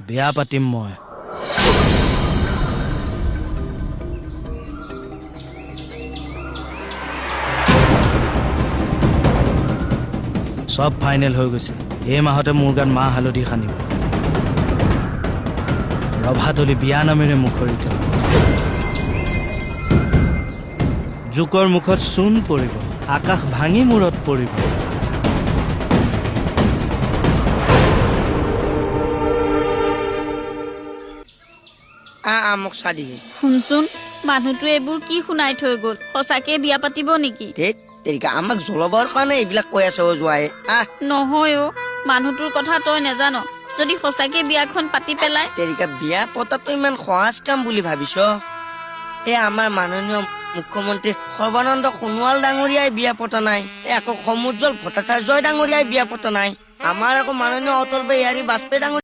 বিয়া পাতিম মই। চব ফাইনেল হৈ গৈছে। এই মাহতে মোৰ গাত মাহ হালধি সানিম। ৰভাতলি বিয়া নামেৰে মুখৰিত হ'ব। জোকৰ মুখত চূণ পৰিব, আকাশ ভাঙি মূৰত পৰিব। আহ আহ, মোক চাহ দিবি। শুনচোন, মানুহটোৱে এইবোৰ কি শুনাই থৈ গ'ল? সঁচাকে বিয়া পাতিব নেকি? ধেত তেৰিকা, আমাক জ্বলাবৰ কাৰণে এইবিলাক কৈ আছে অ' জোঁৱাই। আহ। নহয় অ', মানুহটোৰ কথা তই নেজান। যদি সঁচাকে বিয়াখন পাতি পেলাই? তেৰিকা, বিয়া পতাটো ইমান সহজ কাম বুলি ভাবিছ? এই আমাৰ মাননীয় মুখ্যমন্ত্ৰী সৰ্বানন্দ সোণোৱাল ডাঙৰীয়াই বিয়া পতা নাই, এই আকৌ সমুজ্জ্বল ভট্টাচাৰ্যই ডাঙৰীয়াই বিয়া পতা নাই, আমাৰ আকৌ মাননীয় অটল বিহাৰী বাজপেয়ী ডাঙৰীয়া